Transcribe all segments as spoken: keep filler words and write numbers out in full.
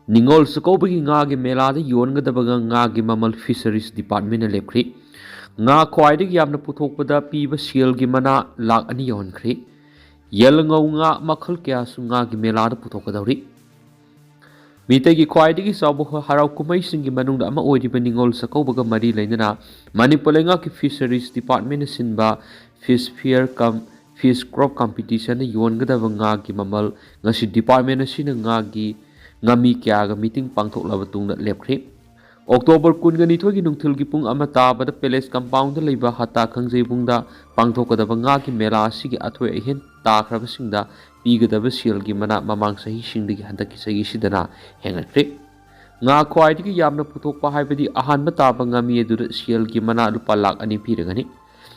ꯅꯤꯉꯣꯜ ꯆꯥꯛꯀꯧꯕꯒꯤ ꯉꯥꯒꯤ ꯃꯦꯂꯥꯗ ꯌꯣꯟꯒꯗꯕ ꯉꯥ, ꯉꯥꯒꯤ ꯃꯃꯜ Fisheries Departmentꯅ ꯂꯦꯞꯈ꯭ꯔꯦ꯫ ꯉꯥ ꯈ꯭ꯋꯥꯏꯗꯒꯤ ꯌꯥꯝꯅ ꯄꯨꯊꯣꯛꯄꯗ ꯄꯤꯕ ꯁꯦꯜꯒꯤ ꯃꯅꯥ ꯂꯥꯈ ꯑꯅꯤ ꯌꯧꯍꯟꯈ꯭ꯔꯦ꯫ ꯌꯦꯜꯉꯧ ꯉꯥ ꯃꯈꯜ ꯀꯌꯥꯁꯨ ꯉꯥꯒꯤ ꯃꯦꯂꯥꯗ ꯄꯨꯊꯣꯛꯀꯗꯧꯔꯤ꯫ ꯃꯤꯇꯩꯒꯤ ꯈ꯭ꯋꯥꯏꯗꯒꯤ ꯆꯥꯎꯕ ꯍ-, ꯍꯔꯥꯎ ꯀꯨꯝꯍꯩꯁꯤꯡꯒꯤ ꯃꯅꯨꯡꯗ ꯑꯃ ꯑꯣꯏꯔꯤꯕ ꯅꯤꯉꯣꯜ ꯆꯥꯛꯀꯧꯕꯒ ꯃꯔꯤ ꯂꯩꯅꯅ ꯃꯅꯤꯄꯨꯔ ꯂꯩꯉꯥꯛꯀꯤ Fisheries Departmentꯅ ꯁꯤꯟꯕ Fish Fair cum Fish Crop Competitionꯗ ꯌꯣꯟꯒꯗꯕ ꯉꯥꯒꯤ ꯃꯃꯜ ꯉꯁꯤ department ꯑꯁꯤꯅ ꯉꯥꯒꯤ ꯉꯥꯃꯤ ꯀꯌꯥꯒ meeting ꯄꯥꯡꯊꯣꯛꯂꯕ ꯇꯨꯡꯗ ꯂꯦꯞꯈ꯭ꯔꯦ꯫ ꯑꯣꯛꯇꯣꯕꯔ ꯀꯨꯟꯒ ꯅꯤꯊꯣꯏꯒꯤ ꯅꯨꯡꯊꯤꯜꯒꯤ ꯄꯨꯡ ꯑꯃ ꯇꯥꯕꯗ Palace Compoundꯗ ꯂꯩꯕ ꯍꯇꯥ ꯈꯪꯖꯩꯕꯨꯡꯗ ꯄꯥꯡꯊꯣꯛꯀꯗꯕ ꯉꯥꯒꯤ ꯃꯦꯂꯥ ꯑꯁꯤꯒꯤ ꯑꯊꯣꯏ ꯑꯍꯦꯟ ꯇꯥꯈ꯭ꯔꯕꯁꯤꯡꯗ ꯄꯤꯒꯗꯕ ꯁꯦꯜꯒꯤ ꯃꯅꯥ ꯃꯃꯥꯡ ꯆꯍꯤꯁꯤꯡꯗꯒꯤ ꯍꯟꯗꯛꯀꯤ ꯆꯍꯤꯁꯤꯗꯅ ꯍꯦꯟꯒꯠꯈ꯭ꯔꯦ꯫ ꯉꯥ ꯈ꯭ꯋꯥꯏꯗꯒꯤ ꯌꯥꯝꯅ ꯄꯨꯊꯣꯛꯄ ꯍꯥꯏꯕꯗꯤ ꯑꯍꯥꯟꯕ ꯇꯥꯕ ꯉꯥꯃꯤ ꯑꯗꯨꯗ ꯁꯦꯜꯒꯤ ꯃꯅꯥ ꯂꯨꯄꯥ ꯂꯥꯈ ꯑꯅꯤ ꯄꯤꯔꯒꯅꯤ꯫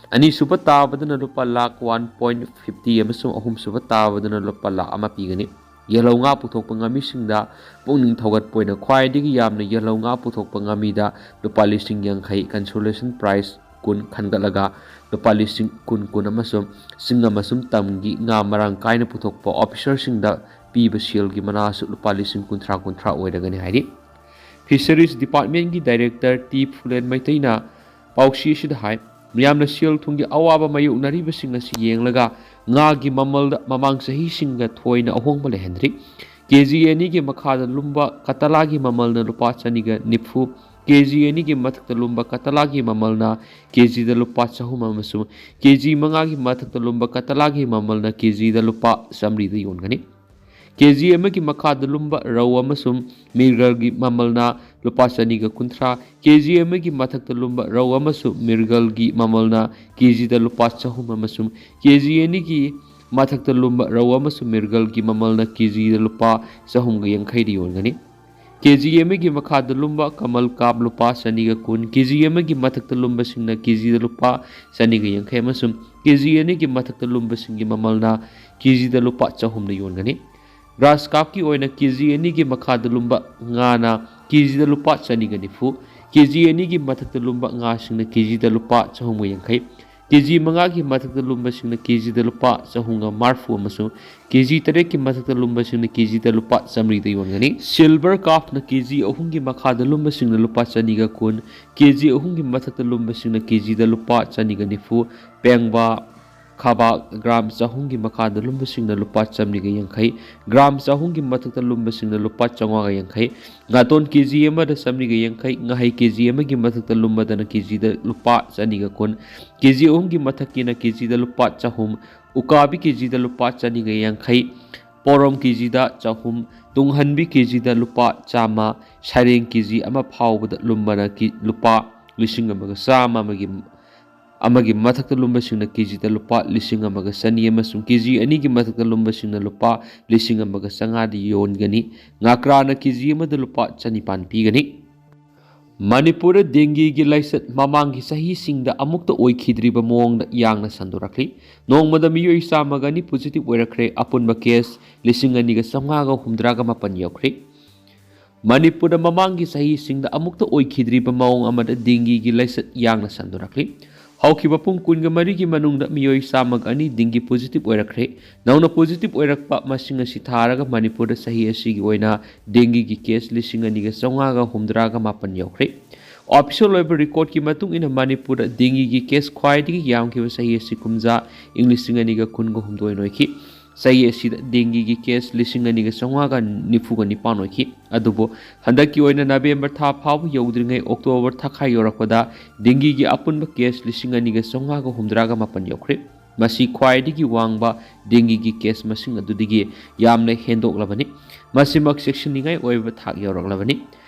ꯑꯅꯤꯁꯨꯕ ꯇꯥꯕꯗꯅ ꯂꯨꯄꯥ ꯂꯥꯈ one point fifty ꯑꯃꯁꯨꯡ ꯑꯍꯨꯝꯁꯨꯕ ꯇꯥꯕꯗꯅ ꯂꯨꯄꯥ ꯂꯥꯈ ꯑꯃ ꯄꯤꯒꯅꯤ꯫ ꯌꯦꯜꯍꯧ ꯉꯥ ꯄꯨꯊꯣꯛꯄ ꯉꯥꯃꯤꯁꯤꯡꯗ ꯄꯨꯛꯅꯤꯡ ꯊꯧꯒꯠꯄ ꯑꯣꯏꯅ ꯈ꯭ꯋꯥꯏꯗꯒꯤ ꯌꯥꯝꯅ ꯌꯦꯜꯍꯧ ꯉꯥ ꯄꯨꯊꯣꯛꯄ ꯉꯥꯃꯤꯗ ꯂꯨꯄꯥ ꯂꯤꯁꯤꯡ ꯌꯥꯡꯈꯩ consolation prize ꯀꯨꯟ ꯈꯟꯒꯠꯂꯒ ꯂꯨꯄꯥ ꯂꯤꯁꯤꯡ ꯀꯨꯟ, ꯀꯨꯟ ꯑꯃꯁꯨꯡ ꯆꯤꯡ ꯑꯃꯁꯨꯡ ꯇꯝꯒꯤ ꯉꯥ ꯃꯔꯥꯡ ꯀꯥꯏꯅ ꯄꯨꯊꯣꯛꯄ officerꯁꯤꯡꯗ ꯄꯤꯕ ꯁꯦꯜꯒꯤ ꯃꯅꯥꯁꯨ ꯂꯨꯄꯥ ꯂꯤꯁꯤꯡ ꯀꯨꯟꯊ꯭ꯔꯥ, ꯀꯨꯟꯊ꯭ꯔꯥ ꯑꯣꯏꯔꯒꯅꯤ ꯍꯥꯏꯔꯤ꯫ Fisheries Departmentꯀꯤ Director ꯇꯤ ꯐꯨꯂꯦꯟ ꯃꯩꯇꯩꯅ ꯄꯥꯎꯆꯦ ꯑꯁꯤꯗ ꯍꯥꯏ, ꯃꯤꯌꯥꯝꯅ ꯁꯦꯜ ꯊꯨꯝꯒꯤ ꯑꯋꯥꯕ ꯃꯥꯌꯣꯛꯅꯔꯤꯕꯁꯤꯡ ꯑꯁꯤ ꯌꯦꯡꯂꯒ ꯉꯥꯒꯤ ꯃꯃꯜꯗ ꯃꯃꯥꯡ ꯆꯍꯤꯁꯤꯡꯒ ꯊꯣꯏꯅ ꯑꯍꯣꯡꯕ ꯂꯩꯍꯟꯗ꯭ꯔꯤ꯫ ꯀꯦ ꯖꯤ ꯑꯅꯤꯒꯤ ꯃꯈꯥꯗ ꯂꯨꯝꯕ ꯀꯇꯂꯥꯒꯤ ꯃꯃꯜꯅ ꯂꯨꯄꯥ ꯆꯅꯤꯒ ꯅꯤꯐꯨ, ꯀꯦ ꯖꯤ ꯑꯅꯤꯒꯤ ꯃꯊꯛꯇ ꯂꯨꯝꯕ ꯀꯇꯂꯥꯒꯤ ꯃꯃꯜꯅ ꯀꯦ ꯖꯤꯗ ꯂꯨꯄꯥ ꯆꯍꯨꯝ ꯑꯃꯁꯨꯡ ꯀꯦ ꯖꯤ ꯃꯉꯥꯒꯤ ꯃꯊꯛꯇ ꯂꯨꯝꯕ ꯀꯇꯂꯥꯒꯤ ꯃꯃꯜꯅ ꯀꯦ ꯖꯤꯗ ꯂꯨꯄꯥ ꯆꯥꯃꯔꯤꯗ ꯌꯣꯟꯒꯅꯤ꯫ ꯀꯦ ꯖꯤ ꯑꯃꯒꯤ ꯃꯈꯥꯗ ꯂꯨꯝꯕ ꯔꯧ ꯑꯃꯁꯨꯡ ꯃꯤꯔꯒꯜꯒꯤ ꯃꯃꯜꯅ ꯂꯨꯄꯥ ꯆꯅꯤꯒ ꯀꯨꯟꯊ꯭ꯔꯥ, ꯀꯦ ꯖꯤ ꯑꯃꯒꯤ ꯃꯊꯛꯇ ꯂꯨꯝꯕ ꯔꯧ ꯑꯃꯁꯨꯡ ꯃꯤꯔꯒꯜꯒꯤ ꯃꯃꯜꯅ ꯀꯦ ꯖꯤꯗ ꯂꯨꯄꯥ ꯆꯍꯨꯝ ꯑꯃꯁꯨꯡ ꯀꯦ ꯖꯤ ꯑꯅꯤꯒꯤ ꯃꯊꯛꯇ ꯂꯨꯝꯕ ꯔꯧ ꯑꯃꯁꯨꯡ ꯃꯤꯔꯒꯜꯒꯤ ꯃꯃꯜꯅ ꯀꯦ ꯖꯤꯗ ꯂꯨꯄꯥ ꯆꯍꯨꯝꯒ ꯌꯥꯡꯈꯩꯗ ꯌꯣꯟꯒꯅꯤ꯫ ꯀꯦ ꯖꯤ ꯑꯃꯒꯤ ꯃꯈꯥꯗ ꯂꯨꯝꯕ ꯀꯃꯜ ꯀꯥꯞ ꯂꯨꯄꯥ ꯆꯅꯤꯒ ꯀꯨꯟ, ꯀꯦ ꯖꯤ ꯑꯃꯒꯤ ꯃꯊꯛꯇ ꯂꯨꯝꯕꯁꯤꯡꯅ ꯀꯦ ꯖꯤꯗ ꯂꯨꯄꯥ ꯆꯅꯤꯒ ꯌꯥꯡꯈꯩ ꯑꯃꯁꯨꯡ ꯀꯦ ꯖꯤ ꯑꯅꯤꯒꯤ ꯃꯊꯛꯇ ꯂꯨꯝꯕꯁꯤꯡꯒꯤ ꯃꯃꯜꯅ ꯀꯦ ꯖꯤꯗ ꯂꯨꯄꯥ ꯆꯍꯨꯝꯗ ꯌꯣꯟꯒꯅꯤ꯫ ꯒ꯭ꯔꯥꯁ ꯀꯥꯞꯀꯤ ꯑꯣꯏꯅ ꯀꯦ ꯖꯤ ꯑꯅꯤꯒꯤ ꯃꯈꯥꯗ ꯂꯨꯝꯕ ꯉꯥꯅ ꯀꯦ ꯖꯤꯗ ꯂꯨꯄꯥ ꯆꯅꯤꯒ ꯅꯤꯐꯨ, ꯀꯦ ꯖꯤ ꯑꯅꯤꯒꯤ ꯃꯊꯛꯇ ꯂꯨꯝꯕ ꯉꯥꯁꯤꯡꯅ ꯀꯦ ꯖꯤꯗ ꯂꯨꯄꯥ ꯆꯍꯨꯝꯒ ꯌꯥꯡꯈꯩ, ꯀꯦ ꯖꯤ ꯃꯉꯥꯒꯤ ꯃꯊꯛꯇ ꯂꯨꯝꯕꯁꯤꯡꯅ ꯀꯦ ꯖꯤꯗ ꯂꯨꯄꯥ ꯆꯍꯨꯝꯒ ꯃꯔꯤꯐꯨ ꯑꯃꯁꯨꯡ ꯀꯦ ꯖꯤ ꯇꯔꯦꯠꯀꯤ ꯃꯊꯛꯇ ꯂꯨꯝꯕꯁꯤꯡꯅ ꯀꯦ ꯖꯤꯗ ꯂꯨꯄꯥ ꯆꯥꯃꯔꯤꯗ ꯌꯣꯟꯒꯅꯤ꯫ Silver carp ꯅ ꯀꯦ ꯖꯤ ꯑꯍꯨꯝꯒꯤ ꯃꯈꯥꯗ ꯂꯨꯝꯕꯁꯤꯡꯅ ꯂꯨꯄꯥ ꯆꯅꯤꯒ ꯀꯨꯟ, ꯀꯦ ꯖꯤ ꯑꯍꯨꯝꯒꯤ ꯃꯊꯛꯇ ꯂꯨꯝꯕꯁꯤꯡꯅ ꯀꯦ ꯖꯤꯗ ꯂꯨꯄꯥ ꯆꯅꯤꯒ ꯅꯤꯐꯨ, ꯄꯦꯡꯕꯥ, ꯈꯥꯕꯥꯛ, ꯒ꯭ꯔꯥꯝ ꯆꯍꯨꯝꯒꯤ ꯃꯈꯥꯗ ꯂꯨꯝꯕꯁꯤꯡꯅ ꯂꯨꯄꯥ ꯆꯥꯃꯔꯤꯒ ꯌꯥꯡꯈꯩ, ꯒ꯭ꯔꯥꯝ ꯆꯍꯨꯝꯒꯤ ꯃꯊꯛꯇ ꯂꯨꯝꯕꯁꯤꯡꯅ ꯂꯨꯄꯥ ꯆꯥꯝꯃꯉꯥꯒ ꯌꯥꯡꯈꯩ, ꯉꯥꯇꯣꯟ ꯀꯦ ꯖꯤ ꯑꯃꯗ ꯆꯥꯃꯔꯤꯒ ꯌꯥꯡꯈꯩ, ꯉꯥꯍꯩ ꯀꯦ ꯖꯤ ꯑꯃꯒꯤ ꯃꯊꯛꯇ ꯂꯨꯝꯕꯗꯅ ꯀꯦ ꯖꯤꯗ ꯂꯨꯄꯥ ꯆꯅꯤꯒ ꯀꯨꯟ, ꯀꯦ ꯖꯤ ꯑꯍꯨꯝꯒꯤ ꯃꯊꯛꯀꯤꯅ ꯀꯦ ꯖꯤꯗ ꯂꯨꯄꯥ ꯆꯍꯨꯝ, ꯎꯀꯥꯕꯤ ꯀꯦ ꯖꯤꯗ ꯂꯨꯄꯥ ꯆꯅꯤꯒ ꯌꯥꯡꯈꯩ, ꯄꯣꯔꯣꯝ ꯀꯦ ꯖꯤꯗ ꯆꯍꯨꯝ, ꯇꯨꯡꯍꯟꯕꯤ ꯀꯦ ꯖꯤꯗ ꯂꯨꯄꯥ ꯆꯥꯝꯃ, ꯁꯩꯔꯦꯡ ꯀꯦ ꯖꯤ ꯑꯃ ꯐꯥꯎꯕꯗ ꯂꯨꯝꯕꯅ ꯀꯤ-, ꯂꯨꯄꯥ ꯂꯤꯁꯤꯡ ꯑꯃꯒ ꯆꯥꯝꯃ ꯑꯃꯒꯤ, ꯑꯃꯒꯤ ꯃꯊꯛꯇ ꯂꯨꯝꯕꯁꯤꯡꯅ ꯀꯦ ꯖꯤꯗ ꯂꯨꯄꯥ ꯂꯤꯁꯤꯡ ꯑꯃꯒ ꯆꯅꯤ ꯑꯃꯁꯨꯡ ꯀꯦ ꯖꯤ ꯑꯅꯤꯒꯤ ꯃꯊꯛꯇ ꯂꯨꯝꯕꯁꯤꯡꯅ ꯂꯨꯄꯥ ꯂꯤꯁꯤꯡ ꯑꯃꯒ ꯆꯥꯝꯃꯉꯥꯗ ꯌꯣꯟꯒꯅꯤ꯫ ꯉꯥꯀ꯭ꯔꯥꯅ ꯀꯦ ꯖꯤ ꯑꯃꯗ ꯂꯨꯄꯥ ꯆꯅꯤꯄꯥꯟ ꯄꯤꯒꯅꯤ꯫ ꯃꯅꯤꯄꯨꯔꯗ ꯗꯦꯡꯒꯤꯒꯤ ꯂꯥꯏꯆꯠ ꯃꯃꯥꯡꯒꯤ ꯆꯍꯤꯁꯤꯡꯗ ꯑꯃꯨꯛꯇ ꯑꯣꯏꯈꯤꯗ꯭ꯔꯤꯕ ꯃꯑꯣꯡꯗ ꯌꯥꯡꯅ ꯁꯟꯗꯣꯔꯛꯂꯤ꯫ ꯅꯣꯡꯃꯗ ꯃꯤꯑꯣꯏ ꯆꯥꯝꯃꯒ ꯑꯅꯤ positive ꯑꯣꯏꯔꯛꯈ꯭ꯔꯦ꯫ ꯑꯄꯨꯟꯕ case ꯂꯤꯁꯤꯡ ꯑꯅꯤꯒ ꯆꯥꯝꯃꯉꯥꯒ ꯍꯨꯝꯗ꯭ꯔꯥꯒ ꯃꯥꯄꯟ ꯌꯧꯈ꯭ꯔꯦ꯫ ꯃꯅꯤꯄꯨꯔꯗ ꯃꯃꯥꯡꯒꯤ ꯆꯍꯤꯁꯤꯡꯗ ꯑꯃꯨꯛꯇ ꯑꯣꯏꯈꯤꯗ꯭ꯔꯤꯕ ꯃꯑꯣꯡ ꯑꯃꯗ ꯗꯦꯡꯒꯤꯒꯤ ꯂꯥꯏꯆꯠ ꯌꯥꯡꯅ ꯁꯟꯗꯣꯔꯛꯂꯤ꯫ ꯍꯧꯈꯤꯕ ꯄꯨꯡ ꯀꯨꯟꯒ ꯃꯔꯤꯒꯤ ꯃꯅꯨꯡꯗ ꯃꯤꯑꯣꯏ ꯆꯥꯝꯃꯒ ꯑꯅꯤ ꯗꯦꯡꯒꯤ positive ꯑꯣꯏꯔꯛꯈ꯭ꯔꯦ꯫ ꯅꯧꯅ positive ꯑꯣꯏꯔꯛꯄ ꯃꯁꯤꯡ ꯑꯁꯤ ꯊꯥꯔꯒ ꯃꯅꯤꯄꯨꯔꯗ ꯆꯍꯤ ꯑꯁꯤꯒꯤ ꯑꯣꯏꯅ ꯗꯦꯡꯒꯤꯒꯤ case ꯂꯤꯁꯤꯡ ꯑꯅꯤꯒ ꯆꯥꯝꯃꯉꯥꯒ ꯍꯨꯝꯗ꯭ꯔꯥꯒ ꯃꯥꯄꯟ ꯌꯧꯈ꯭ꯔꯦ꯫ Official ꯑꯣꯏꯕ recordꯀꯤ ꯃꯇꯨꯡ ꯏꯟꯅ ꯃꯅꯤꯄꯨꯔꯗ ꯗꯦꯡꯒꯤꯒꯤ case ꯈ꯭ꯋꯥꯏꯗꯒꯤ ꯌꯥꯝꯈꯤꯕ ꯆꯍꯤ ꯑꯁꯤ ꯀꯨꯝꯖꯥ ꯏꯪ ꯂꯤꯁꯤꯡ ꯑꯅꯤꯒ ꯀꯨꯟꯒ ꯍꯨꯝꯗꯣꯏ ꯑꯣꯏꯈꯤ꯫ ꯆꯍꯤ ꯑꯁꯤꯗ ꯗꯦꯡꯒꯤꯒꯤ case ꯂꯤꯁꯤꯡ ꯑꯅꯤꯒ ꯆꯥꯝꯃꯉꯥꯒ ꯅꯤꯐꯨꯒ ꯅꯤꯄꯥꯟ ꯑꯣꯏꯈꯤ꯫ ꯑꯗꯨꯕꯨ ꯍꯟꯗꯛꯀꯤ ꯑꯣꯏꯅ ꯅꯕꯦꯝꯕꯔ ꯊꯥ ꯐꯥꯎꯕ ꯌꯧꯗ꯭ꯔꯤꯉꯩ ꯑꯣꯛꯇꯣꯕꯔ ꯊꯥꯈꯥꯏ ꯌꯧꯔꯛꯄꯗ ꯗꯦꯡꯒꯤꯒꯤ ꯑꯄꯨꯟꯕ case ꯂꯤꯁꯤꯡ ꯑꯅꯤꯒ ꯆꯥꯝꯃꯉꯥꯒ ꯍꯨꯝꯗ꯭ꯔꯥꯒ ꯃꯥꯄꯟ ꯌꯧꯈ꯭ꯔꯦ꯫ ꯃꯁꯤ ꯈ꯭ꯋꯥꯏꯗꯒꯤ ꯋꯥꯡꯕ ꯗꯦꯡꯒꯤꯒꯤ case ꯃꯁꯤꯡ ꯑꯗꯨꯗꯒꯤ ꯌꯥꯝꯅ ꯍꯦꯟꯗꯣꯛꯂꯕꯅꯤ꯫ ꯃꯁꯤꯃꯛ ꯆꯦꯛꯁꯤꯟꯅꯤꯡꯉꯥꯏ ꯑꯣꯏꯕ ꯊꯥꯛ ꯌꯧꯔꯛꯂꯕꯅꯤ꯫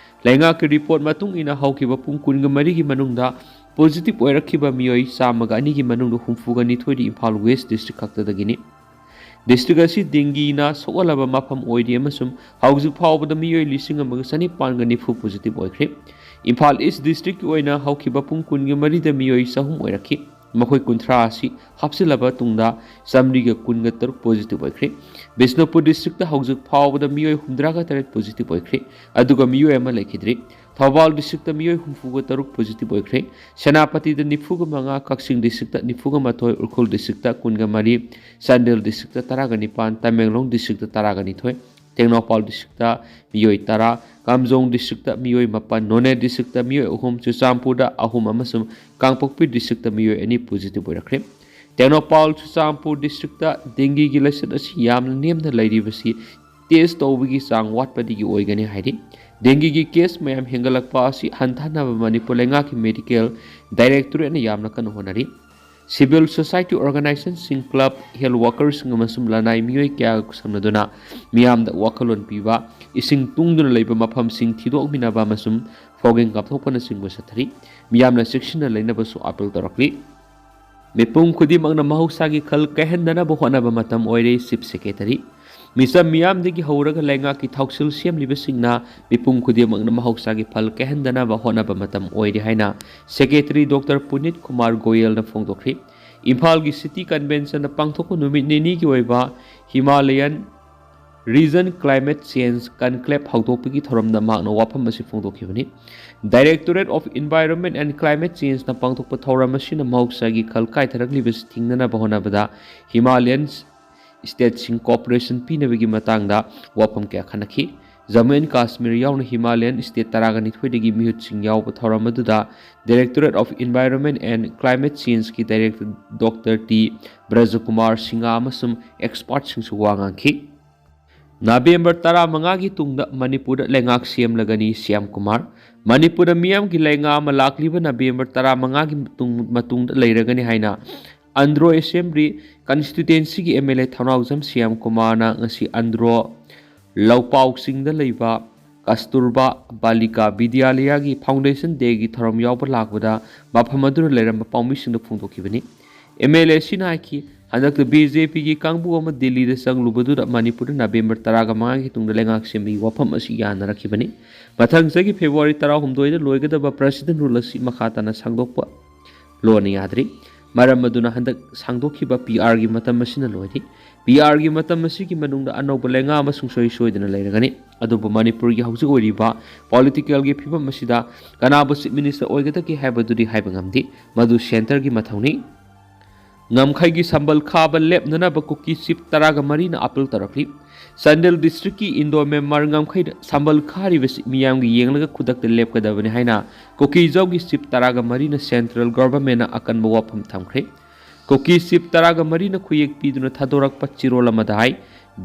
ꯂꯩꯉꯥꯛꯀꯤ report ꯃꯇꯨꯡ ꯏꯟꯅ ꯍꯧꯈꯤꯕ ꯄꯨꯡ ꯀꯨꯟꯒ ꯃꯔꯤꯒꯤ ꯃꯅꯨꯡꯗ positive ꯑꯣꯏꯔꯛꯈꯤꯕ ꯃꯤꯑꯣꯏ ꯆꯥꯝꯃꯒ ꯑꯅꯤꯒꯤ ꯃꯅꯨꯡꯗ ꯍꯨꯝꯐꯨꯒ ꯅꯤꯊꯣꯏꯗꯤ ꯏꯝꯐꯥꯜ West district ꯈꯛꯇꯗꯒꯤꯅꯤ꯫ District ꯑꯁꯤ ꯗꯦꯡꯒꯤꯅ ꯁꯣꯛꯍꯜꯂꯕ ꯃꯐꯝ ꯑꯣꯏꯔꯤ ꯑꯃꯁꯨꯡ ꯍꯧꯖꯤꯛ ꯐꯥꯎꯕꯗ ꯃꯤꯑꯣꯏ ꯂꯤꯁꯤꯡ ꯑꯃꯒ ꯆꯅꯤꯄꯥꯟꯒ ꯅꯤꯐꯨ positive ꯑꯣꯏꯈ꯭ꯔꯦ꯫ ꯏꯝꯐꯥꯜ East districtꯀꯤ ꯑꯣꯏꯅ ꯍꯧꯈꯤꯕ ꯄꯨꯡ ꯀꯨꯟꯒ ꯃꯔꯤꯗ ꯃꯤꯑꯣꯏ ꯆꯍꯨꯝ ꯑꯣꯏꯔꯛꯈꯤ꯫ ꯃꯈꯣꯏ ꯀꯨꯟꯊ꯭ꯔꯥ ꯑꯁꯤ ꯍꯥꯞꯆꯤꯜꯂꯕ ꯇꯨꯡꯗ ꯆꯥꯃꯔꯤꯒ ꯀꯨꯟꯒ ꯇꯔꯨꯛ positive ꯑꯣꯏꯈ꯭ꯔꯦ꯫ ꯕꯤꯁꯅꯨꯄꯨꯔ districtꯇ ꯍꯧꯖꯤꯛ ꯐꯥꯎꯕꯗ ꯃꯤꯑꯣꯏ ꯍꯨꯝꯗ꯭ꯔꯥꯒ ꯇꯔꯦꯠ positive ꯑꯣꯏꯈ꯭ꯔꯦ, ꯑꯗꯨꯒ ꯃꯤꯑꯣꯏ ꯑꯃ ꯂꯩꯈꯤꯗ꯭ꯔꯤ꯫ ꯊꯧꯕꯥꯜ ꯗꯤꯁꯇ꯭ꯔꯤꯛꯇ ꯃꯤꯑꯣꯏ ꯍꯨꯝꯐꯨꯒ ꯇꯔꯨꯛ ꯄꯣꯖꯤꯇꯤꯚ ꯑꯣꯏꯈ꯭ꯔꯦ꯫ ꯁꯦꯅꯥꯄꯇꯤꯗ ꯅꯤꯐꯨꯒ ꯃꯉꯥ, ꯀꯛꯆꯤꯡ ꯗꯤꯁꯇ꯭ꯔꯤꯛꯇ ꯅꯤꯐꯨꯒ ꯃꯥꯊꯣꯏ, ꯎꯈ꯭ꯔꯨꯜ ꯗꯤꯁꯇ꯭ꯔꯤꯛꯇ ꯀꯨꯟꯒ ꯃꯔꯤ, ꯆꯥꯟꯗꯦꯜ ꯗꯤꯁꯇ꯭ꯔꯤꯛꯇ ꯇꯔꯥꯒ ꯅꯤꯄꯥꯟ, ꯇꯃꯦꯡꯂꯣꯡ ꯗꯤꯁꯇ꯭ꯔꯤꯛꯇ ꯇꯔꯥꯒ ꯅꯤꯊꯣꯏ, ꯇꯦꯡꯅꯧꯄꯥꯜ ꯗꯤꯁꯇ꯭ꯔꯤꯛꯇ ꯃꯤꯑꯣꯏ ꯇꯔꯥ, ꯀꯥꯝꯖꯣꯡ ꯗꯤꯁꯇ꯭ꯔꯤꯛꯇ ꯃꯤꯑꯣꯏ ꯃꯥꯄꯟ, ꯅꯣꯅꯦ ꯗꯤꯁꯇ꯭ꯔꯤꯛꯇ ꯃꯤꯑꯣꯏ ꯑꯍꯨꯝ, ꯆꯨꯔꯆꯥꯟꯄꯨꯔꯗ ꯑꯍꯨꯝ ꯑꯃꯁꯨꯡ ꯀꯥꯡꯄꯣꯛꯄꯤ ꯗꯤꯁꯇ꯭ꯔꯤꯛꯇ ꯃꯤꯑꯣꯏ ꯑꯅꯤ ꯄꯣꯖꯤꯇꯤꯚ ꯑꯣꯏꯔꯛꯈ꯭ꯔꯦ꯫ ꯇꯦꯡꯅꯧꯄꯥꯜ ꯆꯨꯔꯆꯥꯟꯄꯨꯔ ꯗꯤꯁꯇ꯭ꯔꯤꯛꯇ ꯗꯦꯡꯒꯤꯒꯤ ꯂꯥꯏꯆꯠ ꯑꯁꯤ ꯌꯥꯝꯅ ꯅꯦꯝꯅ ꯂꯩꯔꯤꯕꯁꯤ ꯇꯦꯁ ꯇꯧꯕꯒꯤ ꯆꯥꯡ ꯋꯥꯠꯄꯗꯒꯤ ꯑꯣꯏꯒꯅꯤ ꯍꯥꯏꯔꯤ꯫ ꯗꯦꯡꯒꯤꯒꯤ ꯀꯦꯁ ꯃꯌꯥꯝ ꯍꯦꯟꯒꯠꯂꯛꯄ ꯑꯁꯤ ꯍꯟꯊꯍꯟꯅꯕ ꯃꯅꯤꯄꯨꯔ ꯂꯩꯉꯥꯛꯀꯤ ꯃꯦꯗꯤꯀꯦꯜ ꯗꯥꯏꯔꯦꯛꯇꯣꯔꯦꯠꯅ ꯌꯥꯝꯅ ꯀꯟꯅ ꯍꯣꯠꯅꯔꯤ꯫ ꯁꯤꯚꯤꯜ ꯁꯣꯁꯥꯏꯇꯤ ꯑꯣꯔꯒꯅꯥꯏꯖꯦꯁꯟꯁꯤꯡ, ꯀ꯭ꯂꯕ, ꯍꯦꯜꯊ ꯋꯥꯔꯀꯔꯁꯤꯡ ꯑꯃꯁꯨꯡ ꯂꯅꯥꯏ ꯃꯤꯑꯣꯏ ꯀꯌꯥꯒ ꯈꯨꯠꯁꯝꯅꯗꯨꯅ ꯃꯤꯌꯥꯝꯗ ꯋꯥꯈꯜꯂꯣꯟ ꯄꯤꯕ, ꯏꯁꯤꯡ ꯇꯨꯡꯗꯨꯅ ꯂꯩꯕ ꯃꯐꯝꯁꯤꯡ ꯊꯤꯗꯣꯛꯃꯤꯟꯅꯕ ꯑꯃꯁꯨꯡ ꯐꯣꯒꯤꯡ ꯀꯥꯞꯊꯣꯛꯄꯅꯆꯤꯡꯕ ꯆꯠꯊꯔꯤ꯫ ꯃꯤꯌꯥꯝꯅ ꯆꯦꯛꯁꯤꯟꯅ ꯂꯩꯅꯕꯁꯨ ꯑꯥꯄꯤꯜ ꯇꯧꯔꯛꯂꯤ꯫ ꯃꯤꯄꯨꯝ ꯈꯨꯗꯤꯡꯃꯛꯅ ꯃꯍꯧꯁꯥꯒꯤ ꯈꯜ ꯀꯥꯏꯍꯟꯗꯅꯕ ꯍꯣꯠꯅꯕ ꯃꯇꯝ ꯑꯣꯏꯔꯦ, ꯆꯤꯐ ꯁꯦꯀ꯭ꯔꯦꯇꯔꯤ꯫ ꯃꯤꯆꯝ ꯃꯤꯌꯥꯝꯗꯒꯤ ꯍꯧꯔꯒ ꯂꯩꯉꯥꯛꯀꯤ ꯊꯧꯁꯤꯜ ꯁꯦꯝꯂꯤꯕꯁꯤꯡꯅ ꯃꯤꯄꯨꯝ ꯈꯨꯗꯤꯡꯃꯛꯅ ꯃꯍꯧꯁꯥꯒꯤ ꯐꯜ ꯀꯥꯏꯍꯟꯗꯅꯕ ꯍꯣꯠꯅꯕ ꯃꯇꯝ ꯑꯣꯏꯔꯦ ꯍꯥꯏꯅ ꯁꯦꯀ꯭ꯔꯦꯇꯔꯤ ꯗꯣꯛꯇꯔ ꯄꯨꯅꯤꯠ ꯀꯨꯃꯥꯔ ꯒꯣꯌꯦꯜꯅ ꯐꯣꯡꯗꯣꯛꯈ꯭ꯔꯤ꯫ ꯏꯝꯐꯥꯜꯒꯤ ꯁꯤꯇꯤ ꯀꯟꯚꯦꯟꯁꯟꯗ ꯄꯥꯡꯊꯣꯛꯄ ꯅꯨꯃꯤꯠ ꯅꯤꯅꯤꯒꯤ ꯑꯣꯏꯕ Himalayan region climate change conclave ꯍꯧꯗꯣꯛꯄꯒꯤ ꯊꯧꯔꯝꯗ ꯃꯍꯥꯛꯅ ꯋꯥꯐꯝ ꯑꯁꯤ ꯐꯣꯡꯗꯣꯛꯈꯤꯕꯅꯤ꯫ Directorate of environment and climate ꯆꯦꯟꯖꯅ ꯄꯥꯡꯊꯣꯛꯄ ꯊꯧꯔꯝ ꯑꯁꯤꯅ ꯃꯍꯧꯁꯥꯒꯤ ꯈꯜ ꯀꯥꯏꯊꯔꯛꯂꯤꯕꯁꯤ ꯊꯤꯡꯅꯅꯕ ꯍꯣꯠꯅꯕꯗ ꯍꯤꯃꯥꯂꯌꯟ ꯁ꯭ꯇꯦꯠꯁꯤꯡ ꯀꯣꯑꯣꯄꯔꯦꯁꯟ ꯄꯤꯅꯕꯒꯤ ꯃꯇꯥꯡꯗ ꯋꯥꯐꯝ ꯀꯌꯥ ꯈꯟꯅꯈꯤ꯫ ꯖꯝꯃꯨ ꯑꯦꯟ ꯀꯥꯁꯃꯤꯔ ꯌꯥꯎꯅ ꯍꯤꯃꯥꯂꯌꯟ ꯁ꯭ꯇꯦꯠ ꯇꯔꯥꯒ ꯅꯤꯊꯣꯏꯗꯒꯤ ꯃꯤꯍꯨꯠꯁꯤꯡ ꯌꯥꯎꯕ ꯊꯧꯔꯝ ꯑꯗꯨꯗ directorate of environment and climate ꯆꯦꯟꯖꯀꯤ director doctor T Brajakumar Singh ꯑꯃꯁꯨꯡ ꯑꯦꯛꯁꯄꯥꯔꯠꯁꯤꯡꯁꯨ ꯋꯥ ꯉꯥꯡꯈꯤ꯫ ꯅꯕꯦꯝꯕꯔ ꯇꯔꯥꯃꯉꯥꯒꯤ ꯇꯨꯡꯗ ꯃꯅꯤꯄꯨꯔꯗ ꯂꯩꯉꯥꯛ ꯁꯦꯝꯂꯒꯅꯤ, ꯁ꯭ꯌꯥꯝ ꯀꯨꯃꯥꯔ꯫ ꯃꯅꯤꯄꯨꯔꯗ ꯃꯤꯌꯥꯝꯒꯤ ꯂꯩꯉꯥꯛ ꯑꯃ ꯂꯥꯛꯂꯤꯕ ꯅꯕꯦꯝꯕꯔ ꯇꯔꯥꯃꯉꯥꯒꯤ ꯃꯇꯨꯡ-, ꯃꯇꯨꯡꯗ ꯂꯩꯔꯒꯅꯤ ꯍꯥꯏꯅ ꯑꯟꯗ꯭ꯔꯣ ꯑꯦꯁꯦꯝꯕ꯭ꯂꯤ ꯀꯟꯁꯇꯤꯇ꯭ꯋꯦꯟꯁꯤꯒꯤ M L A Thounaojam Shyam ꯀꯨꯃꯥꯔꯅ ꯉꯁꯤ ꯑꯟꯗ꯭ꯔꯣ ꯂꯧꯄꯥꯎ ꯆꯤꯡꯗ ꯂꯩꯕ ꯀꯁꯇꯨꯔꯕꯥ ꯕꯥꯂꯤꯀꯥ ꯕꯤꯗ꯭ꯌꯥꯂꯌꯥꯒꯤ ꯐꯥꯎꯟꯗꯦꯁꯟ ꯗꯦꯒꯤ ꯊꯧꯔꯝ ꯌꯥꯎꯕ ꯂꯥꯛꯄꯗ ꯃꯐꯝ ꯑꯗꯨꯗ ꯂꯩꯔꯝꯕ ꯄꯥꯎꯃꯤꯁꯤꯡꯗ ꯐꯣꯡꯗꯣꯛꯈꯤꯕꯅꯤ꯫ ꯑꯦꯝ ꯑꯦꯜ ꯑꯦ ꯑꯁꯤꯅ ꯍꯥꯏꯈꯤ, ꯍꯟꯗꯛꯇ ꯕꯤ ꯖꯦ ꯄꯤꯒꯤ ꯀꯥꯡꯕꯨ ꯑꯃ ꯗꯤꯜꯂꯤꯗ ꯆꯪꯂꯨꯕꯗꯨꯗ ꯃꯅꯤꯄꯨꯔꯗ ꯅꯕꯦꯝꯕꯔ ꯇꯔꯥꯒ ꯃꯉꯥꯒꯤ ꯇꯨꯡꯗ ꯂꯩꯉꯥꯛ ꯁꯦꯝꯕꯒꯤ ꯋꯥꯐꯝ ꯑꯁꯤ ꯌꯥꯅꯔꯛꯈꯤꯕꯅꯤ꯫ ꯃꯊꯪ ꯆꯍꯤꯒꯤ ꯐꯦꯕ꯭ꯔꯨꯋꯥꯔꯤ ꯇꯔꯥꯍꯨꯝꯗꯣꯏꯗ ꯂꯣꯏꯒꯗꯕ ꯄ꯭ꯔꯁꯤꯗꯦꯟ ꯔꯨꯜ ꯑꯁꯤ ꯃꯈꯥ ꯇꯥꯅ ꯁꯥꯡꯗꯣꯛꯄ ꯂꯣꯟꯅ ꯌꯥꯗ꯭ꯔꯤ꯫ ꯃꯔꯝ ꯑꯗꯨꯅ ꯍꯟꯗꯛ ꯁꯥꯡꯗꯣꯛꯈꯤꯕ ꯄꯤ ꯑꯥꯔꯒꯤ ꯃꯇꯝ ꯑꯁꯤꯅ ꯂꯣꯏꯔꯤ꯫ ꯄꯤ ꯑꯥꯔꯒꯤ ꯃꯇꯝ ꯑꯁꯤꯒꯤ ꯃꯅꯨꯡꯗ ꯑꯅꯧꯕ ꯂꯩꯉꯥꯛ ꯑꯃ ꯁꯨꯡꯁꯣꯏ ꯁꯣꯏꯗꯅ ꯂꯩꯔꯒꯅꯤ꯫ ꯑꯗꯨꯕꯨ ꯃꯅꯤꯄꯨꯔꯒꯤ ꯍꯧꯖꯤꯛ ꯑꯣꯏꯔꯤꯕ ꯄꯣꯂꯤꯇꯤꯀꯦꯜꯒꯤ ꯐꯤꯕꯝ ꯑꯁꯤꯗ ꯀꯅꯥꯕꯨ ꯆꯤꯐ ꯃꯤꯅꯤꯁꯇꯔ ꯑꯣꯏꯒꯗꯒꯦ ꯍꯥꯏꯕꯗꯨꯗꯤ ꯍꯥꯏꯕ ꯉꯝꯗꯦ꯫ ꯃꯗꯨ ꯁꯦꯟꯇꯔꯒꯤ ꯃꯊꯧꯅꯤ꯫ ꯉꯝꯈꯩꯒꯤ ꯁꯝꯕꯜ ꯈꯥꯕ ꯂꯦꯞꯅꯅꯕ ꯀꯨꯀꯤ ꯆꯤꯐ ꯇꯔꯥꯒ ꯃꯔꯤꯅ ꯑꯥꯄꯤꯜ ꯇꯧꯔꯛꯂꯤ꯫ ꯆꯥꯟꯗꯦꯜ ꯗꯤꯁꯇ꯭ꯔꯤꯛꯀꯤ ꯏꯟꯗꯣ ꯃ꯭ꯌꯥꯟꯃꯥꯔ ꯉꯝꯈꯩꯗ ꯁꯝꯕꯜ ꯈꯥꯔꯤꯕꯁꯤ ꯃꯤꯌꯥꯝꯒꯤ ꯌꯦꯡꯂꯒ ꯈꯨꯗꯛꯇ ꯂꯦꯞꯀꯗꯕꯅꯤ ꯍꯥꯏꯅ ꯀꯨꯀꯤꯖꯧꯒꯤ ꯆꯤꯐ ꯇꯔꯥꯒ ꯃꯔꯤꯅ ꯁꯦꯟꯇ꯭ꯔꯦꯜ ꯒꯚꯔꯟꯃꯦꯟꯠꯅ ꯑꯀꯟꯕ ꯋꯥꯐꯝ ꯊꯝꯈ꯭ꯔꯦ꯫ ꯀꯨꯀꯤ ꯆꯤꯐ ꯇꯔꯥꯒ ꯃꯔꯤꯅ ꯈꯨꯌꯦꯛ ꯄꯤꯗꯨꯅ ꯊꯥꯗꯣꯔꯛꯄ ꯆꯤꯔꯣꯜ ꯑꯃꯗ ꯍꯥꯏ,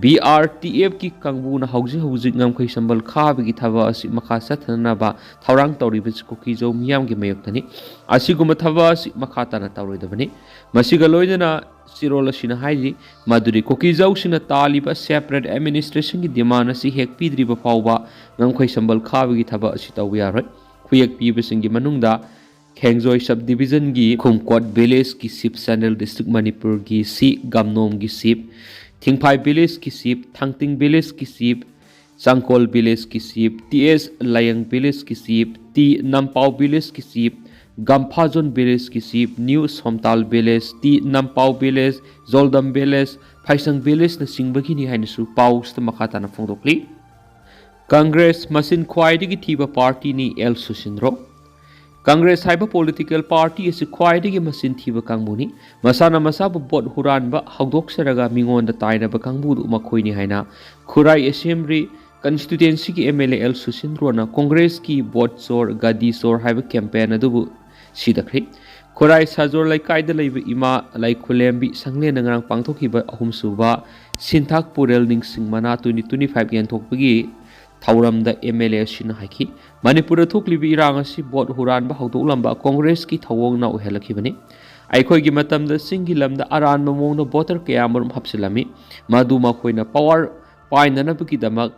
ꯕꯤ ꯑꯥꯔ ꯇꯤ ꯑꯦꯐꯀꯤ ꯀꯥꯡꯕꯨꯅ ꯍꯧꯖꯤꯛ ꯍꯧꯖꯤꯛ ꯉꯝꯈꯩ ꯁꯝꯕꯜ ꯈꯥꯕꯒꯤ ꯊꯕꯛ ꯑꯁꯤ ꯃꯈꯥ ꯆꯠꯊꯅꯅꯕ ꯊꯧꯔꯥꯡ ꯇꯧꯔꯤꯕꯁꯤ ꯀꯨꯀꯤꯖꯧ ꯃꯤꯌꯥꯝꯒꯤ ꯃꯥꯌꯣꯛꯇꯅꯤ꯫ ꯑꯁꯤꯒꯨꯝꯕ ꯊꯕꯛ ꯑꯁꯤ ꯃꯈꯥ ꯇꯥꯅ ꯇꯧꯔꯣꯏꯗꯕꯅꯤ꯫ ꯃꯁꯤꯒ ꯂꯣꯏꯅꯅ ꯆꯤꯔꯣꯜ ꯑꯁꯤꯅ ꯍꯥꯏꯔꯤ ꯃꯗꯨꯗꯤ ꯀꯨꯀꯤꯖꯧꯁꯤꯡꯅ ꯇꯥꯜꯂꯤꯕ ꯁꯦꯄꯔꯦꯠ ꯑꯦꯗꯃꯤꯅꯤꯁꯇ꯭ꯔꯦꯁꯟꯒꯤ ꯗꯤꯃꯥꯟ ꯑꯁꯤ ꯍꯦꯛ ꯄꯤꯗ꯭ꯔꯤꯕ ꯐꯥꯎꯕ ꯉꯝꯈꯩ ꯁꯝꯕꯜ ꯈꯥꯕꯒꯤ ꯊꯕꯛ ꯑꯁꯤ ꯇꯧꯕ ꯌꯥꯔꯣꯏ꯫ ꯈꯨꯌꯦꯛ ꯄꯤꯕꯁꯤꯡꯒꯤ ꯃꯅꯨꯡꯗ ꯈꯦꯡꯖꯣꯏ ꯁꯕ ꯗꯤꯕꯤꯖꯟꯒꯤ ꯈꯨꯝꯀꯣꯠ ꯚꯤꯂꯦꯖꯀꯤ ꯆꯤꯐ, ꯆꯥꯟꯗꯦꯜ ꯗꯤꯁꯇ꯭ꯔꯤꯛ ꯃꯅꯤꯄꯨꯔꯒꯤ ꯁꯤ ꯒꯝꯅꯣꯝꯒꯤ ꯆꯤꯐ, ꯊꯤꯡꯐꯥꯏ ꯚꯤꯂꯦꯖꯀꯤ ꯆꯤꯐ, ꯊꯥꯡꯇꯤꯡ ꯚꯤꯂꯦꯖꯀꯤ ꯆꯤꯐ, ꯆꯥꯡꯀꯣꯜ ꯚꯤꯂꯦꯖꯀꯤ ꯆꯤꯐ, ꯇꯤ ꯑꯦꯁ ꯂꯥꯌꯪ ꯚꯤꯂꯦꯖꯀꯤ ꯆꯤꯐ, ꯇꯤ ꯅꯝꯄꯥꯎ ꯚꯤꯂꯦꯖꯀꯤ ꯆꯤꯐ, ꯒꯝꯐꯥꯖꯣꯟ ꯚꯤꯂꯦꯖꯀꯤ chief, new Somtal village, T Nampao village, Joldam village, ꯐꯥꯏꯁꯪ ꯚꯤꯂꯦꯖꯅꯆꯤꯡꯕꯒꯤꯅꯤ ꯍꯥꯏꯅꯁꯨ ꯄꯥꯎꯁꯤꯗ ꯃꯈꯥ ꯇꯥꯅ ꯐꯣꯡꯗꯣꯛꯂꯤ꯫ ꯀꯪꯒ꯭ꯔꯦꯁ ꯃꯁꯤꯡ ꯈ꯭ꯋꯥꯏꯗꯒꯤ ꯊꯤꯕ ꯄꯥꯔꯇꯤꯅꯤ ꯑꯦꯜ ꯁꯨꯁꯤꯟꯗ꯭ꯔꯣ꯫ ꯀꯪꯒ꯭ꯔꯦꯁ ꯍꯥꯏꯕ ꯄꯣꯂꯤꯇꯤꯀꯦꯜ ꯄꯥꯔꯇꯤ ꯑꯁꯤ ꯈ꯭ꯋꯥꯏꯗꯒꯤ ꯃꯁꯤꯡ ꯊꯤꯕ ꯀꯥꯡꯕꯨꯅꯤ꯫ ꯃꯁꯥꯅ ꯃꯁꯥꯕꯨ ꯚꯣꯠ ꯍꯨꯔꯥꯟꯕ ꯍꯧꯗꯣꯛꯆꯔꯒ ꯃꯤꯉꯣꯟꯗ ꯇꯥꯏꯅꯕ ꯀꯥꯡꯕꯨꯗꯨ ꯃꯈꯣꯏꯅꯤ ꯍꯥꯏꯅ ꯈꯨꯔꯥꯏ ꯑꯦꯁꯦꯝꯕ꯭ꯂꯤ ꯀꯟꯁꯇꯤꯇ꯭ꯋꯦꯟꯁꯤꯒꯤ ꯑꯦꯝ ꯑꯦꯜ ꯑꯦ ꯑꯦꯜ ꯁꯨꯁꯤꯟꯗ꯭ꯔꯣꯅ ꯀꯪꯒ꯭ꯔꯦꯁꯀꯤ ꯚꯣꯠ ꯆꯣꯔ, ꯒꯗꯤ ꯆꯣꯔ ꯍꯥꯏꯕ ꯀꯦꯝꯄꯦꯟ ꯑꯗꯨꯕꯨ ꯁꯤꯗꯈ꯭ꯔꯦ꯫ ꯈꯨꯔꯥꯏ ꯁꯥꯖꯣꯔ ꯂꯩꯀꯥꯏꯗ ꯂꯩꯕ ꯏꯃꯥ ꯂꯥꯏꯈꯨꯂꯦꯝꯕꯤ ꯁꯪꯂꯦꯟꯅ ꯉꯔꯥꯡ ꯄꯥꯡꯊꯣꯛꯈꯤꯕ ꯑꯍꯨꯝꯁꯨꯕ ꯁꯤꯟꯊꯥꯛ ꯄꯨꯔꯦꯜ ꯅꯤꯡꯁꯤꯡ ꯃꯅꯥ ꯇ꯭ꯋꯦꯟꯇꯤ ꯇ꯭ꯋꯦꯟꯇꯤ ꯐꯥꯏꯚ ꯌꯦꯟꯊꯣꯛꯄꯒꯤ ꯊꯧꯔꯝꯗ ꯑꯦꯝ ꯑꯦꯜ ꯑꯦ ꯑꯁꯤꯅ ꯍꯥꯏꯈꯤ, ꯃꯅꯤꯄꯨꯔꯗ ꯊꯣꯛꯂꯤꯕ ꯏꯔꯥꯡ ꯑꯁꯤ ꯚꯣꯠ ꯍꯨꯔꯥꯟꯕ ꯍꯧꯗꯣꯛꯂꯝꯕ ꯀꯣꯡꯒ꯭ꯔꯦꯁꯀꯤ ꯊꯧꯑꯣꯡꯅ ꯑꯣꯏꯍꯜꯂꯛꯈꯤꯕꯅꯤ꯫ ꯑꯩꯈꯣꯏꯒꯤ ꯃꯇꯝꯗ ꯆꯤꯡꯒꯤ ꯂꯝꯗ ꯑꯔꯥꯟꯕ ꯃꯑꯣꯡꯗ ꯚꯣꯇꯔ ꯀꯌꯥ ꯃꯔꯨꯝ ꯍꯥꯞꯆꯤꯜꯂꯝꯃꯤ꯫ ꯃꯗꯨ ꯃꯈꯣꯏꯅ ꯄꯋꯥꯔ ꯄꯥꯏꯅꯅꯕꯒꯤꯗꯃꯛ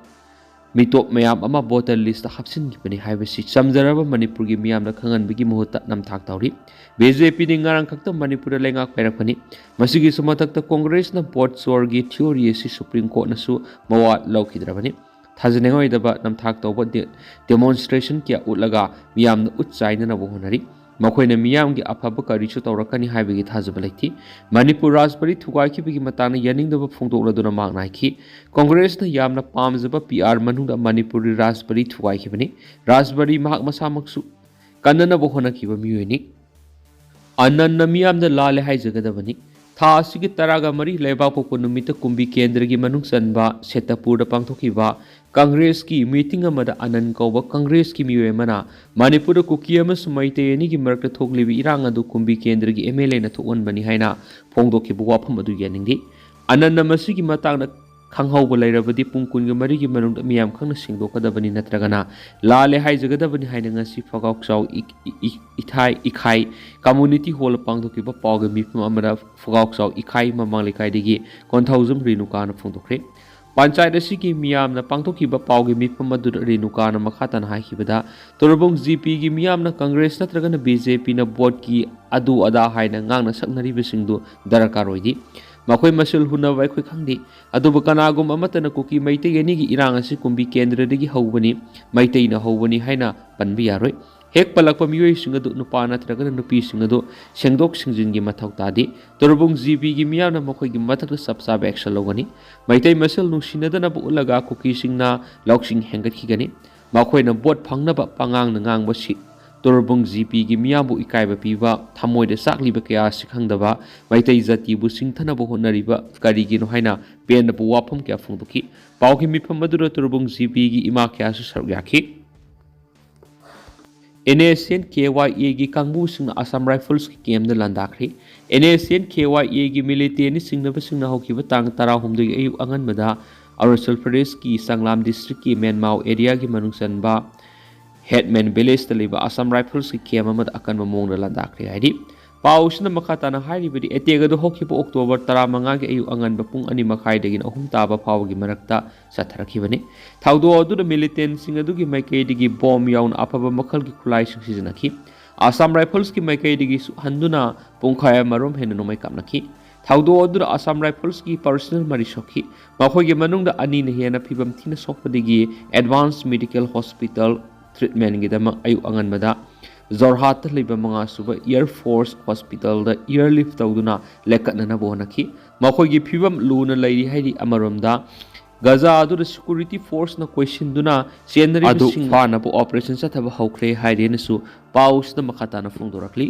ꯃꯤꯇꯣꯞ ꯃꯌꯥꯝ ꯑꯃ ꯚꯣꯇꯔ ꯂꯤꯁꯇ ꯍꯥꯞꯆꯤꯟꯈꯤꯕꯅꯤ ꯍꯥꯏꯕꯁꯤ ꯆꯝꯖꯔꯕ ꯃꯅꯤꯄꯨꯔꯒꯤ ꯃꯤꯌꯥꯝꯅ ꯈꯪꯍꯟꯕꯒꯤ ꯃꯍꯨꯠꯇ ꯅꯝꯊꯥꯛ ꯇꯧꯔꯤ꯫ ꯕꯤ ꯖꯦ ꯄꯤꯅ ꯉꯔꯥꯡ ꯈꯛꯇ ꯃꯅꯤꯄꯨꯔꯗ ꯂꯩꯉꯥꯛ ꯄꯥꯏꯔꯛꯄꯅꯤ꯫ ꯃꯁꯤꯒꯤꯁꯨ ꯃꯊꯛꯇ ꯀꯣꯡꯒ꯭ꯔꯦꯁꯅ ꯚꯣꯠ ꯆꯣꯔꯒꯤ ꯊꯤꯑꯣꯔꯤ ꯑꯁꯤ ꯁꯨꯄ꯭ꯔꯤꯝ ꯀꯣꯔꯠꯅꯁꯨ ꯃꯋꯥ ꯂꯧꯈꯤꯗ꯭ꯔꯕꯅꯤ꯫ ꯊꯥꯖꯅꯤꯡꯉꯥꯏ ꯑꯣꯏꯗꯕ ꯅꯝꯊꯥꯛ ꯇꯧꯕ ꯗꯦ-, ꯗꯦꯃꯣꯟꯁꯇ꯭ꯔꯦꯁꯟ ꯀꯌꯥ ꯎꯠꯂꯒ ꯃꯤꯌꯥꯝꯅ ꯎꯠ ꯆꯥꯏꯅꯅꯕ ꯍꯣꯠꯅꯔꯤ꯫ ꯃꯈꯣꯏꯅ ꯃꯤꯌꯥꯝꯒꯤ ꯑꯐꯕ ꯀꯔꯤꯁꯨ ꯇꯧꯔꯛꯀꯅꯤ ꯍꯥꯏꯕꯒꯤ ꯊꯥꯖꯕ ꯂꯩꯇꯦ꯫ ꯃꯅꯤꯄꯨꯔ ꯔꯥꯖꯕꯥꯔꯤ ꯊꯨꯒꯥꯏꯈꯤꯕꯒꯤ ꯃꯇꯥꯡꯗ ꯌꯥꯅꯤꯡꯗꯕ ꯐꯣꯡꯗꯣꯛꯂꯗꯨꯅ ꯃꯍꯥꯛꯅ ꯍꯥꯏꯈꯤ, ꯀꯣꯡꯒ꯭ꯔꯦꯁꯅ ꯌꯥꯝꯅ ꯄꯥꯝꯖꯕ ꯄꯤ ꯑꯥꯔ ꯃꯅꯨꯡꯗ ꯃꯅꯤꯄꯨꯔꯒꯤ ꯔꯥꯖꯕꯥꯔꯤ ꯊꯨꯒꯥꯏꯈꯤꯕꯅꯤ꯫ ꯔꯥꯖꯕꯥꯔꯤ ꯃꯍꯥꯛ ꯃꯁꯥꯃꯛꯁꯨ ꯀꯟꯅꯅꯕ ꯍꯣꯠꯅꯈꯤꯕ ꯃꯤꯑꯣꯏꯅꯤ꯫ ꯑꯅꯟꯅ ꯃꯤꯌꯥꯝꯗ ꯂꯥꯜꯂꯦ ꯍꯥꯏꯖꯒꯗꯕꯅꯤ꯫ ꯊꯥ ꯑꯁꯤꯒꯤ ꯇꯔꯥꯒ ꯃꯔꯤ ꯂꯩꯕꯥꯛꯄꯣꯛꯄ ꯅꯨꯃꯤꯠꯇ ꯀꯨꯝꯕꯤ ꯀꯦꯟꯗ꯭ꯔꯒꯤ ꯃꯅꯨꯡ ꯆꯟꯕ ꯁꯦꯇꯄꯨꯔꯗ ꯄꯥꯡꯊꯣꯛꯈꯤꯕ ꯀꯪꯒ꯭ꯔꯦꯁꯀꯤ ꯃꯤꯇꯤꯡ ꯑꯃꯗ ꯑꯅꯟ ꯀꯧꯕ ꯀꯪꯒ꯭ꯔꯦꯁꯀꯤ ꯃꯤꯑꯣꯏ ꯑꯃꯅ ꯃꯅꯤꯄꯨꯔꯗ ꯀꯨꯀꯤ ꯑꯃꯁꯨꯡ ꯃꯩꯇꯩ ꯑꯅꯤꯒꯤ ꯃꯔꯛꯇ ꯊꯣꯛꯂꯤꯕ ꯏꯔꯥꯡ ꯑꯗꯨ ꯀꯨꯝꯕꯤ ꯀꯦꯟꯗ꯭ꯔꯒꯤ ꯑꯦꯝ ꯑꯦꯜ ꯑꯦꯅ ꯊꯣꯛꯍꯟꯕꯅꯤ ꯍꯥꯏꯅ ꯐꯣꯡꯗꯣꯛꯈꯤꯕ ꯋꯥꯐꯝ ꯑꯗꯨ ꯌꯥꯅꯤꯡꯗꯦ꯫ ꯑꯅꯟꯅ ꯃꯁꯤꯒꯤ ꯃꯇꯥꯡꯗ ꯈꯪꯍꯧꯕ ꯂꯩꯔꯕꯗꯤ ꯄꯨꯡ ꯀꯨꯟꯒ ꯃꯔꯤꯒꯤ ꯃꯅꯨꯡꯗ ꯃꯤꯌꯥꯝ ꯈꯪꯅ ꯁꯦꯡꯗꯣꯛꯀꯗꯕꯅꯤ ꯅꯠꯇ꯭ꯔꯒꯅ ꯂꯥꯜꯂꯦ ꯍꯥꯏꯖꯒꯗꯕꯅꯤ ꯍꯥꯏꯅ ꯉꯁꯤ ꯐꯒꯥꯎꯆꯥꯎ ꯏ-, ꯏ-, ꯏ-, ꯏꯊꯥꯏ ꯏꯈꯥꯏ ꯀꯝꯃꯨꯅꯤꯇꯤ ꯍꯣꯜꯗ ꯄꯥꯡꯊꯣꯛꯈꯤꯕ ꯄꯥꯎꯒꯤ ꯃꯤꯐꯝ ꯑꯃꯗ ꯐꯒꯥꯎꯆꯥꯎ ꯏꯈꯥꯏ ꯃꯃꯥꯡ ꯂꯩꯀꯥꯏꯗꯒꯤ ꯀꯣꯟꯊꯧꯖꯝ ꯔꯦꯅꯨꯀꯥꯅ ꯐꯣꯡꯗꯣꯛꯈ꯭ꯔꯦ꯫ ꯄꯟꯆꯥꯌꯠ ꯑꯁꯤꯒꯤ ꯃꯤꯌꯥꯝꯅ ꯄꯥꯡꯊꯣꯛꯈꯤꯕ ꯄꯥꯎꯒꯤ ꯃꯤꯐꯝ ꯑꯗꯨꯗ ꯔꯦꯅꯨꯀꯥꯅ ꯃꯈꯥ ꯇꯥꯅ ꯍꯥꯏꯈꯤꯕꯗ, ꯇꯣꯔꯕꯨꯡ ꯖꯤ ꯄꯤꯒꯤ ꯃꯤꯌꯥꯝꯅ ꯀꯪꯒ꯭ꯔꯦꯁ ꯅꯠꯇ꯭ꯔꯒꯅ ꯕꯤ ꯖꯦ ꯄꯤꯅ ꯚꯣꯠꯀꯤ ꯑꯗꯨ ꯑꯗꯥ ꯍꯥꯏꯅ ꯉꯥꯡꯅ ꯁꯛꯅꯔꯤꯕꯁꯤꯡꯗꯨ ꯗꯔꯀꯥꯔ ꯑꯣꯏꯗꯦ꯫ ꯃꯈꯣꯏ ꯃꯁꯦꯜ ꯍꯨꯟꯅꯕ ꯑꯩꯈꯣꯏ ꯈꯪꯗꯦ꯫ ꯑꯗꯨꯕꯨ ꯀꯅꯥꯒꯨꯝꯕ ꯑꯃꯠꯇꯅ ꯀꯨꯀꯤ ꯃꯩꯇꯩ ꯑꯅꯤꯒꯤ ꯏꯔꯥꯡ ꯑꯁꯤ ꯀꯨꯝꯕꯤ ꯀꯦꯟꯗ꯭ꯔꯗꯒꯤ ꯍꯧꯕꯅꯤ, ꯃꯩꯇꯩꯅ ꯍꯧꯕꯅꯤ ꯍꯥꯏꯅ ꯄꯟꯕ ꯌꯥꯔꯣꯏ꯫ ꯍꯦꯛ ꯄꯜꯂꯛꯄ ꯃꯤꯑꯣꯏꯁꯤꯡ ꯑꯗꯨ, ꯅꯨꯄꯥ ꯅꯠꯇ꯭ꯔꯒꯅ ꯅꯨꯄꯤꯁꯤꯡ ꯑꯗꯨ ꯁꯦꯡꯗꯣꯛ ꯁꯦꯡꯖꯤꯟꯒꯤ ꯃꯊꯧ ꯇꯥꯗꯦ꯫ ꯇꯣꯔꯕꯨꯡ ꯖꯤ ꯄꯤꯒꯤ ꯃꯤꯌꯥꯝꯅ ꯃꯈꯣꯏꯒꯤ ꯃꯊꯛꯇ ꯆꯞ ꯆꯥꯕ action ꯂꯧꯒꯅꯤ꯫ ꯃꯩꯇꯩ ꯃꯁꯦꯜ ꯅꯨꯡꯁꯤꯅꯗꯅꯕ ꯎꯠꯂꯒ ꯀꯨꯀꯤꯁꯤꯡꯅ ꯂꯧꯁꯤꯡ ꯍꯦꯟꯒꯠꯈꯤꯒꯅꯤ꯫ ꯃꯈꯣꯏꯅ ꯚꯣꯠ ꯐꯪꯅꯕ ꯄꯉꯥꯡꯅ ꯉꯥꯡꯕꯁꯤ ꯇꯣꯔꯕꯨꯡ ꯖꯤ ꯄꯤꯒꯤ ꯃꯤꯌꯥꯝꯕꯨ ꯏꯀꯥꯏꯕ ꯄꯤꯕ, ꯊꯃꯣꯏꯗ ꯆꯥꯛꯂꯤꯕ ꯀꯌꯥ ꯑꯁꯤ ꯈꯪꯗꯕ, ꯃꯩꯇꯩ ꯖꯥꯇꯤꯕꯨ ꯁꯤꯡꯊꯅꯕ ꯍꯣꯠꯅꯔꯤꯕ ꯀꯔꯤꯒꯤꯅꯣ ꯍꯥꯏꯅ ꯄꯦꯟꯗꯕ ꯋꯥꯐꯝ ꯀꯌꯥ ꯐꯣꯡꯗꯣꯛꯈꯤ꯫ ꯄꯥꯎꯒꯤ ꯃꯤꯐꯝ ꯑꯗꯨꯗ ꯇꯣꯔꯕꯨꯡ ꯖꯤ ꯄꯤꯒꯤ ꯏꯃꯥ ꯀꯌꯥꯁꯨ ꯁꯔꯨꯛ ꯌꯥꯈꯤ꯫ And S N K Y ꯑꯦꯒꯤ ꯀꯥꯡꯕꯨꯁꯤꯡꯅ ꯑꯁꯥꯝ ꯔꯥꯏꯐꯜꯁꯀꯤ ꯀꯦꯝꯗ ꯂꯥꯟꯗꯥꯈ꯭ꯔꯦ꯫ N S N K Y ꯑꯦꯒꯤ ꯃꯤꯂꯤꯇꯦꯟꯅꯤ ꯆꯤꯡꯅꯕꯁꯤꯡꯅ ꯍꯧꯈꯤꯕ ꯇꯥꯡ ꯇꯔꯥꯍꯨꯝꯗꯣꯏꯒꯤ ꯑꯌꯨꯛ ꯑꯉꯟꯕꯗ ꯑꯔꯨꯅꯥꯆꯜ ꯄ꯭ꯔꯗꯦꯁꯀꯤ ꯆꯥꯡꯂꯥꯝ ꯗꯤꯁꯇ꯭ꯔꯤꯛꯀꯤ ꯃꯦꯟꯃꯥꯎ ꯑꯦꯔꯤꯌꯥꯒꯤ ꯃꯅꯨꯡ ꯆꯟꯕ ꯍꯦꯠꯃꯦꯟ ꯚꯤꯂꯦꯖꯇ ꯂꯩꯕ ꯑꯁꯥꯝ ꯔꯥꯏꯐꯜꯁꯀꯤ ꯀꯦꯝ ꯑꯃꯗ ꯑꯀꯟꯕ ꯃꯑꯣꯡꯗ ꯂꯥꯟꯗꯥꯈ꯭ꯔꯦ ꯍꯥꯏꯔꯤ꯫ ꯄꯥꯎꯁꯤꯅ ꯃꯈꯥ ꯇꯥꯅ ꯍꯥꯏꯔꯤꯕꯗꯤ, ꯑꯦꯇꯦꯛ ꯑꯗꯨ ꯍꯧꯈꯤꯕ ꯑꯣꯛꯇꯣꯕꯔ ꯇꯔꯥꯃꯉꯥꯒꯤ ꯑꯌꯨꯛ ꯑꯉꯟꯕ ꯄꯨꯡ ꯑꯅꯤ ꯃꯈꯥꯏꯗꯒꯤꯅ ꯑꯍꯨꯝ ꯇꯥꯕ ꯐꯥꯎꯕꯒꯤ ꯃꯔꯛꯇ ꯆꯠꯊꯔꯛꯈꯤꯕꯅꯤ꯫ ꯊꯧꯗꯣꯛ ꯑꯗꯨꯗ ꯃꯤꯂꯤꯇꯦꯟꯁꯤꯡ ꯑꯗꯨꯒꯤ ꯃꯥꯏꯀꯩꯗꯒꯤ ꯕꯣꯝ ꯌꯥꯎꯅ ꯑꯐꯕ ꯃꯈꯜꯒꯤ ꯈꯨꯠꯂꯥꯏꯁꯤꯡ ꯁꯤꯖꯤꯟꯅꯈꯤ꯫ ꯑꯁꯥꯝ ꯔꯥꯏꯐꯜꯁꯀꯤ ꯃꯥꯏꯀꯩꯗꯒꯤꯁꯨ ꯍꯟꯗꯨꯅ ꯄꯨꯡꯈꯥꯏ ꯑꯃꯔꯣꯝ ꯍꯦꯟꯅ ꯅꯣꯡꯃꯩ ꯀꯥꯞꯅꯈꯤ꯫ ꯊꯧꯗꯣꯛ ꯑꯗꯨꯗ ꯑꯁꯥꯝ ꯔꯥꯏꯐꯜꯁꯀꯤ ꯄꯔꯁꯅꯦꯜ ꯃꯔꯤ ꯁꯣꯛꯈꯤ꯫ ꯃꯈꯣꯏꯒꯤ ꯃꯅꯨꯡꯗ ꯑꯅꯤꯅ ꯍꯦꯟꯅ ꯐꯤꯕꯝ ꯊꯤꯅ ꯁꯣꯛꯄꯗꯒꯤ ꯑꯦꯗꯚꯥꯟꯁ ꯃꯦꯗꯤꯀꯦꯜ ꯍꯣꯁꯄꯤꯇꯥꯜ ꯇ꯭ꯔꯤꯠꯃꯦꯟꯒꯤꯗꯃꯛ ꯑꯌꯨꯛ ꯑꯉꯟꯕꯗ ꯖꯣꯔꯍꯥꯠꯇ ꯂꯩꯕ ꯃꯉꯥꯁꯨꯕ Air Force Hospitalꯗ airlift ꯇꯧꯗꯨꯅ ꯂꯦꯛꯀꯠꯅꯅꯕ ꯍꯣꯠꯅꯈꯤ꯫ ꯃꯈꯣꯏꯒꯤ ꯐꯤꯕꯝ ꯂꯨꯅ ꯂꯩꯔꯤ ꯍꯥꯏꯔꯤ꯫ ꯑꯃꯔꯣꯝꯗ, ꯒꯖꯥ ꯑꯗꯨꯗ security forceꯅ ꯀꯣꯏꯁꯤꯟꯗꯨꯅ ꯆꯦꯟꯅꯔꯤꯕꯁꯤꯡ ꯑꯗꯨ ꯐꯥꯅꯕ operation ꯆꯠꯊꯕ ꯍꯧꯈ꯭ꯔꯦ ꯍꯥꯏꯔꯦꯅꯁꯨ ꯄꯥꯎꯁꯤꯗ ꯃꯈꯥ ꯇꯥꯅ ꯐꯣꯡꯗꯣꯔꯛꯂꯤ꯫